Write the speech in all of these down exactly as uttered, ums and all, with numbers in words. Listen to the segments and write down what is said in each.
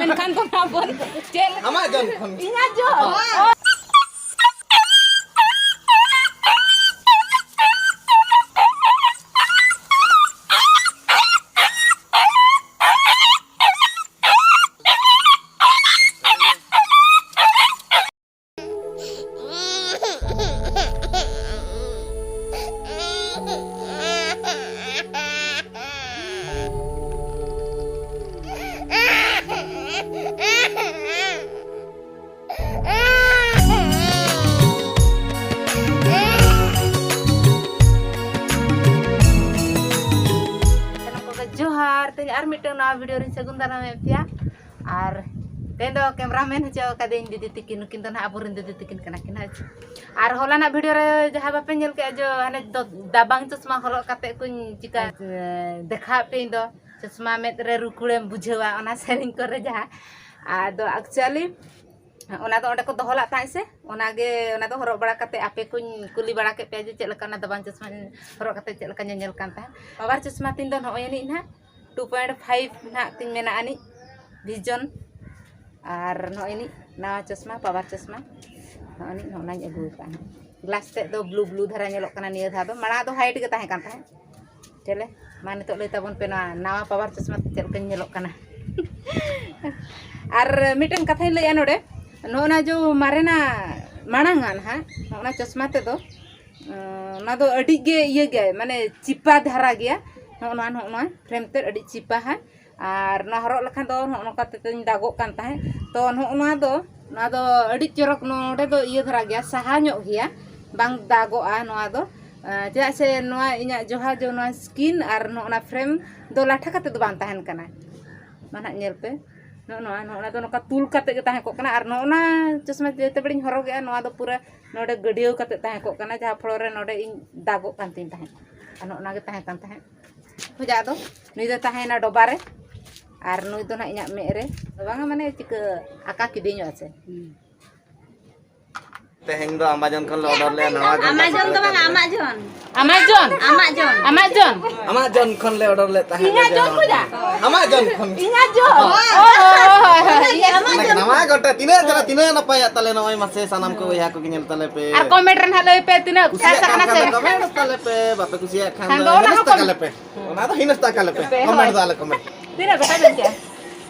ᱮᱱᱠᱷᱟᱱ ᱫᱚ ᱱᱟᱜ ᱵᱚᱱ ᱪᱮᱫ ᱞᱮᱠᱟ? ᱟᱢᱟᱜ ᱡᱚᱱ ᱠᱷᱚᱱ᱾ ᱤᱧᱟᱹᱜ ᱡᱚᱱ᱾ ᱦᱚᱸ᱾ ᱥᱟᱱᱟᱢ ᱠᱚᱜᱮ ᱡᱚᱦᱟᱨ᱾ ᱛᱮᱦᱮᱧ ᱟᱨ ᱢᱤᱫᱴᱟᱝ ᱱᱟᱣᱟ video ᱨᱤᱧ ᱥᱟᱹᱜᱩᱱ ᱫᱟᱨᱟᱢᱮᱫ ᱯᱮᱭᱟ᱾ ᱟᱨ ᱛᱮᱦᱮᱧ ᱫᱚ cameraman ᱦᱚᱪᱚ ᱠᱟᱫᱤᱧ ᱫᱤᱫᱤ ᱛᱤᱠᱤᱱ, ᱱᱩᱠᱤᱱ ᱫᱚ ᱱᱟᱦᱟᱜ ᱟᱵᱚᱨᱮᱱ ᱫᱤᱫᱤ ᱛᱤᱠᱤᱱ ᱠᱟᱱᱟ ᱠᱤᱱ, ᱦᱳᱭ ᱥᱮ᱾ ᱟᱨ ᱦᱚᱞᱟᱱᱟᱜ video ᱨᱮ ᱡᱟᱦᱟᱸ ᱵᱟᱯᱮ ᱧᱮᱞ ᱠᱮᱜᱼᱟ, ᱡᱮ ᱦᱟᱱᱮ ᱫᱚ ᱫᱟᱵᱟᱝ ᱪᱚᱥᱢᱟ ᱦᱚᱨᱚᱜ ᱠᱟᱛᱮ ᱠᱚᱧ ᱪᱤᱠᱟ, ᱮ, ᱫᱮᱠᱷᱟᱣᱟᱫ ᱯᱮ ᱤᱧ ᱫᱚ, ᱪᱚᱥᱢᱟ ᱢᱮᱫ ᱨᱮ ᱨᱩᱠᱩᱲᱮᱢ ᱵᱩᱡᱷᱟᱹᱣᱟ, ᱚᱱᱟ ᱥᱮᱨᱮᱧ ᱠᱚᱨᱮ ᱡᱟᱦᱟᱸ᱾ ᱟᱫᱚ actually ᱚᱱᱟ ᱫᱚ ᱚᱸᱰᱮ ᱠᱚ ᱫᱚᱦᱚ ᱞᱟᱜ ᱛᱟᱦᱮᱸᱫ ᱥᱮ, ᱚᱱᱟᱜᱮ, ᱚᱱᱟ ᱫᱚ ᱦᱚᱨᱚᱜ ᱵᱟᱲᱟ ᱠᱟᱛᱮ ᱟᱯᱮ ᱠᱚᱧ ᱠᱩᱞᱤ ᱵᱟᱲᱟ ᱠᱮᱫ ᱯᱮᱭᱟ ᱡᱮ ᱪᱮᱫ ᱞᱮᱠᱟ ᱚᱱᱟ ᱫᱟᱵᱟᱝ ᱪᱚᱥᱢᱟ ᱦᱚᱨᱚᱜ ᱠᱟᱛᱮ ᱪᱮᱫ ᱞᱮᱠᱟ ᱧᱮᱧᱮᱞ ᱠᱟᱱ ᱛᱟᱦᱮᱸᱫ᱾ ᱯᱟᱣᱟᱨ ᱪᱚᱥᱢᱟ ᱛᱤᱧ ᱫᱚ ᱱᱚᱜᱼᱚᱭ ᱟᱹᱱᱤᱡ ᱱᱟᱦᱟᱜ two point five ᱱᱟᱦᱟᱜ ᱛᱤᱧ ᱢᱮᱱᱟᱜ ᱟᱹᱱᱤᱡ ᱵᱷᱤᱡᱚᱱ᱾ ᱟᱨ ᱱᱚᱜᱼᱚᱭ ᱟᱹᱱᱤᱡ ᱱᱟᱣᱟ ᱪᱚᱥᱢᱟ, ᱯᱟᱣᱟᱨ ᱪᱚᱥᱢᱟ, ᱱᱚᱜᱼᱚᱭ ᱟᱹᱱᱤᱡ ᱱᱚᱜᱼᱚᱭ ᱟᱹᱜᱩ ᱟᱠᱟᱫᱼᱟ ᱱᱟᱦᱟᱜ᱾ Glass ᱛᱮᱫ ᱫᱚ blue blue ᱫᱷᱟᱨᱟ ᱧᱮᱞᱚᱜ ᱠᱟᱱᱟ ᱱᱤᱭᱟᱹ ᱫᱷᱟᱣ ᱫᱚ, ᱢᱟᱲᱟᱝ ᱫᱚ white ᱜᱮ ᱛᱟᱦᱮᱸ ᱠᱟᱱ ᱛᱟᱦᱮᱸᱫ᱾ ᱪᱮᱞᱮ, ᱢᱟ ᱱᱤᱛᱚᱜ ᱞᱟᱹᱭ ᱛᱟᱵᱚᱱ ᱯᱮ, ᱱᱚᱣᱟ ᱱᱟᱣᱟ ᱯᱟᱣᱟᱨ ᱪᱚᱥᱢᱟ ᱛᱮ ᱪᱮᱫ ᱞᱮᱠᱟᱧ ᱧᱮᱞᱚᱜ ᱠᱟᱱᱟ? ᱟᱨ ᱢᱤᱫᱴᱮᱱ ᱠᱟᱛᱷᱟᱧ ᱞᱟᱹᱭᱟ ᱱᱚᱰᱮ, ᱱᱚᱜᱼᱚ ᱱᱟ ᱡᱚ ᱢᱟᱨᱮᱱᱟᱜ ᱢᱟᱲᱟᱝ ᱟᱜ ᱱᱟᱦᱟᱜ, ᱱᱚᱜᱼᱚ ᱱᱟ ᱪᱚᱥᱢᱟ ᱛᱮᱫᱚ, ᱚᱱᱟ ᱫᱚ ᱟᱹᱰᱤ ᱜᱮ ᱤᱭᱟᱹ ᱜᱮᱭᱟ, ᱢᱟᱱᱮ ᱪᱤᱯᱟ ᱫᱷᱟᱨᱟ ᱜᱮᱭᱟ᱾ ᱱᱚᱜᱼᱚ ᱱᱚᱣᱟ, ᱱᱚᱜᱼᱚ ᱱᱚᱣᱟ frame ᱛᱮᱫ ᱟᱹᱰᱤ ᱪᱤᱯᱟ ᱦᱟᱸᱜ᱾ ᱟᱨ ᱱᱚᱣᱟ ᱦᱚᱨᱚᱜ ᱞᱮᱠᱷᱟᱱ ᱫᱚ ᱱᱚᱜᱼᱚ ᱱᱚᱝᱠᱟ ᱛᱮᱫᱚᱧ ᱫᱟᱜᱚᱜ ᱠᱟᱱ ᱛᱟᱦᱮᱸᱫ᱾ ᱛᱚ ᱱᱚᱜᱼᱚ ᱱᱚᱣᱟ ᱫᱚ, ᱱᱚᱣᱟ ᱫᱚ ᱟᱹᱰᱤ ᱪᱚᱨᱚᱠ, ᱱᱚᱰᱮ ᱫᱚ ᱤᱭᱟᱹ ᱫᱷᱟᱨᱟ ᱜᱮᱭᱟ, ᱥᱟᱦᱟ ᱧᱚᱜ ᱜᱮᱭᱟ, ᱵᱟᱝ ᱫᱟᱜᱚᱜᱼᱟ ᱱᱚᱣᱟ ᱫᱚ᱾ ᱟᱸ, ᱪᱮᱫᱟᱜ ᱥᱮ ᱱᱚᱣᱟ ᱤᱧᱟᱹᱜ ᱡᱚᱦᱟ ᱡᱚ, ᱱᱚᱣᱟ skin ᱟᱨ ᱱᱚᱜᱼᱚ ᱱᱟ frame ᱫᱚ ᱞᱟᱴᱷᱟ ᱠᱟᱛᱮ ᱫᱚ ᱵᱟᱝ ᱛᱟᱦᱮᱱ ᱠᱟᱱᱟ᱾ ᱢᱟ ᱱᱟᱦᱟᱜ ᱧᱮᱞ ᱯᱮ, ᱱᱚᱜᱼᱚ ᱱᱚᱣᱟ, ᱱᱚᱜᱼᱚ ᱱᱟ ᱫᱚ ᱱᱚᱝᱠᱟ ᱛᱩᱞ ᱠᱟᱛᱮ ᱜᱮ ᱛᱟᱦᱮᱸ ᱠᱚᱜ ᱠᱟᱱᱟ᱾ ᱟᱨ ᱱᱚᱜᱼᱚ ᱱᱟ ᱪᱚᱥᱢᱟ ᱡᱮᱛᱮ ᱵᱮᱲᱤᱧ ᱦᱚᱨᱚᱜᱮᱜᱼᱟ, ᱱᱚᱣᱟ ᱫᱚ ᱯᱩᱨᱟᱹ ᱱᱚᱰᱮ ᱜᱟᱹᱰᱭᱟᱹᱣ ᱠᱟᱛᱮ ᱛᱟᱦᱮᱸ ᱠᱚᱜ ᱠᱟᱱᱟ, ᱡᱟᱦᱟᱸ ᱯᱷᱚᱲᱚ ᱨᱮ ᱱᱚᱰᱮ ᱤᱧ ᱫᱟᱜᱚᱜ ᱠᱟᱱ ᱛᱤᱧ ᱛᱟᱦᱮᱸᱫ᱾ ᱟᱨ ᱱᱚᱜᱼᱚ ᱱᱟ ᱜᱮ ᱛᱟᱦᱮᱸ ᱠᱟᱱ ᱛᱟᱦᱮᱸᱫ᱾ ᱦᱚᱡᱟ ᱫᱚ ᱱᱩᱭ ᱫᱚ ᱛᱟᱦᱮᱸᱭᱮᱱᱟ ᱰᱚᱵᱟ ᱨᱮ, ᱟᱨ ᱱᱩᱭ ᱫᱚ ᱱᱟᱦᱟᱜ ᱤᱧᱟᱹᱜ ᱢᱮᱫ ᱨᱮ᱾ ᱵᱟᱝᱟ, ᱢᱟᱱᱮ ᱪᱤᱠᱟᱹ ᱟᱠᱟ ᱠᱤᱫᱤᱧᱚᱜᱼᱟ ᱥᱮ᱾ ᱛᱮᱦᱮᱧ ᱫᱚ Amazon ᱠᱷᱚᱱ ᱞᱮ order ᱞᱮᱫᱼᱟ, ᱱᱟᱣᱟ ᱜᱮ Amazon ᱫᱚ ᱵᱟᱝᱟ, Amazon᱾ Amazon? Amazon? Amazon᱾ Amazon ᱠᱷᱚᱱ ᱞᱮ order ᱞᱮᱫ ᱛᱟᱦᱮᱸᱫ, ᱤᱧᱟᱜ ᱡᱚᱢ ᱠᱷᱚᱡᱟ? Amazon ᱠᱷᱚᱱ᱾ ᱤᱧᱟᱜ ᱡᱚᱢ? ᱦᱳᱭ᱾ ᱚ, ᱦᱳᱭ, ᱦᱳᱭ, ᱦᱳᱭ᱾ ᱜᱚᱴᱟ ᱛᱤᱱᱟᱹᱜ ᱪᱮᱦᱨᱟ, ᱛᱤᱱᱟᱹᱜ ᱱᱟᱯᱟᱭᱟᱜ ᱛᱟᱞᱮ ᱱᱚᱜᱼᱚᱭ, ᱢᱟᱥᱮ ᱥᱟᱱᱟᱢ ᱠᱚ ᱵᱚᱭᱦᱟ ᱠᱚᱜᱮ ᱧᱮᱞ ᱛᱟᱞᱮ ᱯᱮ᱾ ᱟᱨ comment ᱨᱮ ᱱᱟᱦᱟᱜ ᱞᱟᱹᱭ ᱯᱮ ᱛᱤᱱᱟᱹᱜ ᱠᱩᱥᱤᱭᱟᱜ ᱠᱷᱟᱥ ᱠᱟᱱ ᱠᱟᱱᱟ ᱠᱷᱟᱱ ᱥᱮ᱾ ᱫᱚ comment ᱛᱟᱞᱮ ᱯᱮ, ᱵᱟᱯᱮ ᱠᱩᱥᱤᱭᱟᱜ ᱠᱷᱟᱱ ᱠᱷᱟᱱ ᱫᱚ ᱫᱚ ᱚᱱᱟ ᱦᱤᱱᱟᱹᱥ ᱦᱚᱸ ᱛᱟᱞᱮ ᱯᱮ᱾ ᱚᱱᱟ ᱫᱚ ᱦᱤᱱᱟᱹᱥ ᱛᱟᱞᱮ ᱯᱮ, ᱯᱮ, comment ᱦᱳᱭ᱾ ᱫᱚ ᱟᱞᱮ comment᱾ ᱛᱤᱱᱟᱹᱜ ᱵᱮᱴᱟ ᱢᱮᱱ ᱠᱮᱜᱼᱟ?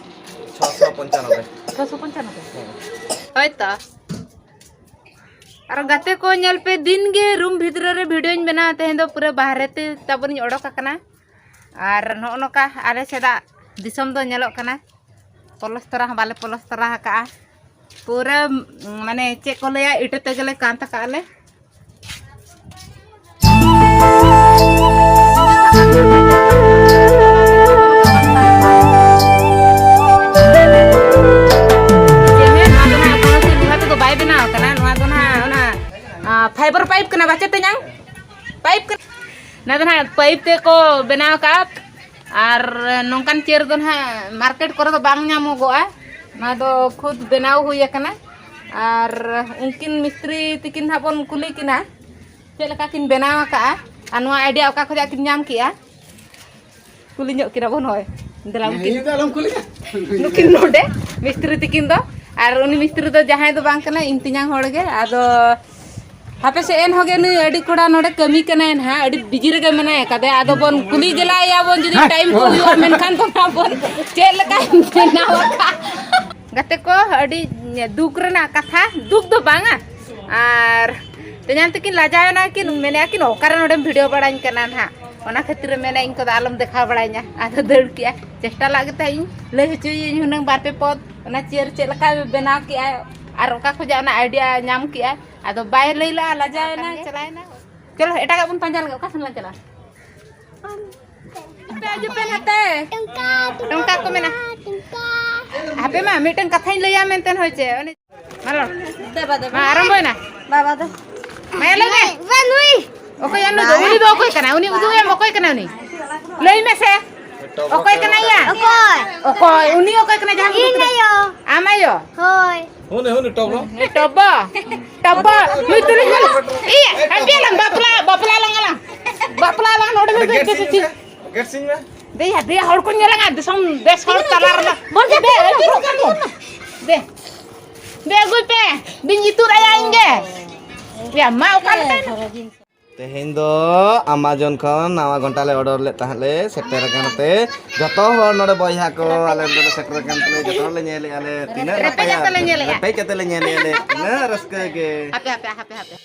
ᱪᱷᱚᱥᱚ ᱯᱚᱧᱪᱟᱱᱚᱵᱵᱳᱭ᱾ ᱪᱷᱚᱥᱚ ᱯᱚᱧᱪᱟᱱᱚᱵᱵᱳᱭ᱾ ᱦᱳᱭ ᱛᱚ᱾ ᱟᱨ ᱜᱟᱛᱮ ᱠᱚ ᱧᱮᱞ ᱯᱮ, ᱫᱤᱱ ᱜᱮ room ᱵᱷᱤᱛᱨᱤ ᱨᱮ videoᱧ ᱵᱮᱱᱟᱣᱟ, ᱛᱮᱦᱮᱧ ᱫᱚ ᱯᱩᱨᱟᱹ ᱵᱟᱦᱨᱮ ᱛᱮ ᱛᱟᱵᱚᱱᱤᱧ ᱚᱰᱚᱠ ᱟᱠᱟᱱᱟ᱾ ᱟᱨ ᱱᱚᱜᱼᱚ ᱱᱚᱝᱠᱟ ᱟᱞᱮ ᱥᱮᱫᱟᱜ ᱫᱤᱥᱚᱢ ᱫᱚ ᱧᱮᱞᱚᱜ ᱠᱟᱱᱟ, ᱯᱚᱞᱚᱥᱛᱟᱨᱟ ᱦᱚᱸ ᱵᱟᱞᱮ ᱯᱚᱞᱚᱥᱛᱟᱨᱟ ᱟᱠᱟᱜᱼᱟ᱾ ᱯᱩᱨᱟᱹ, ᱢᱟᱱᱮ, ᱪᱮᱫ ᱠᱚ ᱞᱟᱹᱭᱟ, ᱤᱴᱟᱹ ᱛᱮᱜᱮ ᱞᱮ ᱠᱟᱸᱛ ᱟᱠᱟᱜᱼᱟ ᱞᱮ᱾ ᱪᱮᱫ ᱢᱮ, ᱱᱚᱣᱟ ᱫᱚ ᱱᱟᱦᱟᱜ ᱠᱳᱱᱳ ᱥᱤᱞ ᱞᱳᱦᱟ ᱛᱮᱫᱚ ᱵᱟᱭ ᱵᱮᱱᱟᱣ ᱟᱠᱟᱱᱟ᱾ ᱱᱚᱣᱟ ᱫᱚ ᱱᱟᱦᱟᱜ ᱚᱱᱟ, ᱟ, fiber pipe ᱠᱟᱱᱟ, ᱵᱟᱪᱮ ᱛᱮᱧᱟᱝ? Pipe ᱠᱟᱱᱟ᱾ ᱱᱚᱣᱟ ᱫᱚ ᱱᱟᱦᱟᱜ pipe ᱛᱮᱠᱚ ᱵᱮᱱᱟᱣ ᱟᱠᱟᱫᱼᱟ᱾ ᱟᱨ ᱱᱚᱝᱠᱟᱱ chair ᱫᱚ ᱱᱟᱦᱟᱜ market ᱠᱚᱨᱮ ᱫᱚ ᱵᱟᱝ ᱧᱟᱢᱚᱜᱚᱜᱼᱟ᱾ ᱱᱚᱣᱟ ᱫᱚ ᱠᱷᱩᱫ ᱵᱮᱱᱟᱣ ᱦᱩᱭ ᱟᱠᱟᱱᱟ᱾ ᱟᱨ ᱩᱱᱠᱤᱱ ᱢᱤᱥᱛᱨᱤ ᱛᱤᱠᱤᱱ ᱱᱟᱦᱟᱜ ᱵᱚᱱ ᱠᱩᱞᱤ ᱠᱤᱱᱟ ᱪᱮᱫ ᱞᱮᱠᱟ ᱠᱤᱱ ᱵᱮᱱᱟᱣ ᱟᱠᱟᱫᱼᱟ ᱟᱨ ᱱᱚᱣᱟ idea ᱚᱠᱟ ᱠᱷᱚᱱᱟᱜ ᱠᱤᱱ ᱧᱟᱢ ᱠᱮᱜᱼᱟ᱾ ᱠᱩᱞᱤ ᱧᱚᱜ ᱠᱤᱱᱟ ᱵᱚᱱ, ᱦᱳᱭ᱾ ᱫᱮᱞᱟ ᱩᱱᱠᱤᱱ, ᱤᱧ ᱫᱚ ᱟᱞᱚᱢ ᱠᱩᱞᱤᱧᱟ᱾ ᱱᱩᱠᱤᱱ ᱱᱚᱰᱮ ᱢᱤᱥᱛᱨᱤ ᱛᱤᱠᱤᱱ ᱫᱚ, ᱟᱨ ᱩᱱᱤ ᱢᱤᱥᱛᱨᱤ ᱫᱚ ᱡᱟᱦᱟᱸᱭ ᱫᱚ ᱵᱟᱝ ᱠᱟᱱᱟᱭ, ᱤᱧ ᱛᱮᱧᱟᱝ ᱦᱚᱲ ᱜᱮ᱾ ᱟᱫᱚ ᱦᱟᱯᱮ ᱥᱮ, ᱮᱱᱦᱚᱸ ᱜᱮ ᱱᱩᱭ ᱟᱹᱰᱤ ᱠᱚᱲᱟ ᱱᱚᱰᱮ ᱠᱟᱹᱢᱤ ᱠᱟᱱᱟᱭ ᱱᱟᱦᱟᱜ, ᱟᱹᱰᱤ busy ᱨᱮᱜᱮ ᱢᱮᱱᱟᱭ ᱟᱠᱟᱫᱮ᱾ ᱟᱫᱚ ᱵᱚᱱ ᱠᱩᱞᱤ ᱜᱮᱞᱟᱭᱮᱭᱟ ᱵᱚᱱ, ᱡᱩᱫᱤ time ᱠᱚ ᱦᱩᱭᱩᱜᱼᱟ, ᱢᱮᱱᱠᱷᱟᱱ ᱫᱚ ᱱᱟᱦᱟᱜ ᱵᱚᱱ ᱪᱮᱫ ᱞᱮᱠᱟᱭ ᱵᱮᱱᱟᱣ ᱟᱠᱟᱫ᱾ ᱜᱟᱛᱮ ᱠᱚ, ᱟᱹᱰᱤ ᱫᱩᱠ ᱨᱮᱱᱟᱜ ᱠᱟᱛᱷᱟ, ᱫᱩᱠ ᱫᱚ ᱵᱟᱝᱟ, ᱟᱨ ᱛᱮᱧᱟᱝ ᱛᱟᱹᱠᱤᱱ ᱞᱟᱡᱟᱣ ᱮᱱᱟ ᱠᱤᱱ, ᱢᱮᱱᱮᱫᱼᱟ ᱠᱤᱱ, "ᱚᱠᱟᱨᱮ ᱱᱚᱰᱮᱢ video ᱵᱟᱲᱟᱧ ᱠᱟᱱᱟ ᱱᱟᱦᱟᱜ?" ᱚᱱᱟ ᱠᱷᱟᱹᱛᱤᱨ ᱮ ᱢᱮᱱᱟ, "ᱤᱧ ᱠᱚᱫᱚ ᱟᱞᱚᱢ ᱫᱮᱠᱷᱟᱣ ᱵᱟᱲᱟᱧᱟ᱾" ᱟᱫᱚ ᱫᱟᱹᱲ ᱠᱮᱜᱼᱟ᱾ ᱪᱮᱥᱴᱟ ᱞᱟᱜ ᱜᱮ ᱛᱟᱦᱮᱸᱫ ᱤᱧ ᱞᱟᱹᱭ ᱦᱚᱪᱚᱭᱮᱭᱟᱹᱧ ᱦᱩᱱᱟᱹᱝ ᱵᱟᱨ ᱯᱮ ᱯᱚᱫ, ᱚᱱᱟ chair ᱪᱮᱫ ᱞᱮᱠᱟ ᱵᱮᱱᱟᱣ ᱠᱮᱜᱼᱟᱭ ᱟᱨ ᱚᱠᱟ ᱠᱷᱚᱱᱟᱜ ᱚᱱᱟ idea ᱧᱟᱢ ᱠᱮᱜᱼᱟᱭ᱾ ᱟᱫᱚ ᱵᱟᱭ ᱞᱟᱹᱭ ᱞᱟᱜᱼᱟ, ᱞᱟᱡᱟᱣ ᱮᱱᱟ, ᱪᱟᱞᱟᱣ ᱮᱱᱟ᱾ ᱪᱚᱞᱚ, ᱮᱴᱟᱜᱟᱜ ᱵᱚᱱ ᱯᱟᱸᱡᱟ ᱞᱮᱜᱮ, ᱚᱠᱟ ᱥᱮᱱ ᱞᱟᱝ ᱪᱟᱞᱟᱜᱼᱟ? ᱦᱟᱯᱮ, ᱦᱤᱡᱩᱜ ᱯᱮ ᱱᱟᱛᱮ᱾ ᱴᱚᱝᱠᱟ, ᱴᱚᱝᱠᱟ ᱠᱚ ᱢᱮᱱᱟ᱾ ᱴᱚᱝᱠᱟ᱾ ᱦᱟᱯᱮ ᱢᱟ, ᱢᱤᱫᱴᱟᱝ ᱠᱟᱛᱷᱟᱧ ᱞᱟᱹᱭᱟ ᱢᱮᱱᱛᱮ ᱦᱳᱭ ᱪᱮ? ᱩᱱᱤ, ᱢᱟ ᱨᱚᱲ᱾ ᱫᱮᱵᱟ, ᱫᱮᱵᱟ᱾ ᱢᱟ, ᱟᱨᱟᱢᱵᱚᱭᱮᱱᱟ᱾ ᱵᱟᱵᱟ ᱫᱚ᱾ ᱢᱟ, ᱞᱟᱹᱭ ᱢᱮ᱾ ᱵᱟ, ᱱᱩᱭ᱾ ᱚᱠᱚᱭ ᱭᱟ ᱱᱩᱭ ᱫᱚ? ᱵᱟᱭ᱾ ᱩᱱᱤ ᱫᱚ ᱚᱠᱚᱭ ᱠᱟᱱᱟᱭ? ᱩᱱᱤ ᱩᱫᱩᱜ ᱮᱢ, ᱚᱠᱚᱭ ᱠᱟᱱᱟᱭ ᱩᱱᱤ? ᱞᱟᱹᱭ ᱢᱮᱥᱮ᱾ ᱚᱠᱚᱭ ᱠᱟᱱᱟᱭ ᱭᱟ? ᱚᱠᱚᱭ? ᱚᱠᱚᱭ? ᱩᱱᱤ ᱚᱠᱚᱭ ᱠᱟᱱᱟᱭ? ᱡᱟᱦᱟᱸ ᱤᱧ ᱟᱭᱳ᱾ ᱟᱢ ᱟᱭᱳ? ᱦᱳᱭ᱾ ᱦᱩᱱᱤ, ᱦᱩᱱᱤ, ᱴᱚᱵᱚ᱾ ᱴᱚᱵᱚ᱾ ᱱᱩᱭ ᱛᱩᱞᱩᱡ ᱦᱚᱸ᱾ ᱤᱭᱟᱹ, ᱦᱟᱯᱮ ᱞᱟᱝ ᱵᱟᱯᱞᱟ, ᱵᱟᱯᱞᱟ ᱞᱟᱝ ᱟᱞᱟᱝ᱾ ᱵᱟᱯᱞᱟ ᱞᱟᱝ ᱱᱚᱰᱮ ᱫᱚ ᱜᱮᱴ ᱥᱤᱧ ᱢᱮ᱾ ᱜᱮᱴ ᱥᱤᱧ ᱢᱮ᱾ ᱫᱮᱭᱟ, ᱫᱮᱭᱟ, ᱦᱚᱲ ᱠᱚ ᱧᱮᱞ ᱞᱟᱝᱟ, ᱫᱤᱥᱚᱢ ᱵᱮᱥ ᱦᱚᱲ ᱛᱟᱞᱟ ᱨᱮ᱾ ᱵᱚᱞ ᱫᱮ, ᱫᱮ, ᱫᱮ, ᱫᱮ, ᱫᱮ᱾ ᱵᱤᱱ ᱤᱛᱩᱫ ᱟᱭᱟ ᱤᱧ ᱜᱮ᱾ ᱭᱟ ᱢᱟ, ᱚᱠᱟ ᱞᱮᱠᱟ? ᱛᱮᱦᱮᱧ ᱫᱚ ᱟᱢᱟᱡᱚᱱ ᱠᱷᱚᱱ ᱱᱟᱣᱟ ᱜᱷᱚᱱᱴᱟ ᱞᱮ ᱚᱰᱟᱨ ᱞᱮᱫ ᱛᱟᱦᱮᱸᱫ ᱞᱮ, ᱥᱮᱴᱮᱨ ᱟᱠᱟᱱ ᱛᱮ ᱡᱚᱛᱚ ᱦᱚᱲ ᱱᱚᱰᱮ ᱵᱚᱭᱦᱟ ᱠᱚ ᱟᱞᱮ ᱱᱚᱰᱮ ᱞᱮ ᱥᱮᱴᱮᱨ ᱟᱠᱟᱱ ᱛᱮ ᱡᱚᱛᱚ ᱦᱚᱲ ᱞᱮ ᱧᱮᱞᱮᱫᱼᱟ ᱞᱮ, ᱛᱤᱱᱟᱹᱜ ᱨᱮᱯᱮᱡ ᱱᱟᱯᱟᱭᱟ, ᱠᱟᱛᱮ ᱞᱮ ᱧᱮᱞᱮᱫᱼᱟ᱾ ᱨᱮᱯᱮᱡ ᱠᱟᱛᱮ ᱞᱮ ᱧᱮᱞᱮᱫᱼᱟ ᱞᱮ, ᱛᱤᱱᱟᱹᱜ ᱨᱟᱹᱥᱠᱟᱹ ᱜᱮ᱾ ᱦᱟᱯᱮ, ᱦᱟᱯᱮ, ᱦᱟᱯᱮ, ᱦᱟᱯᱮ᱾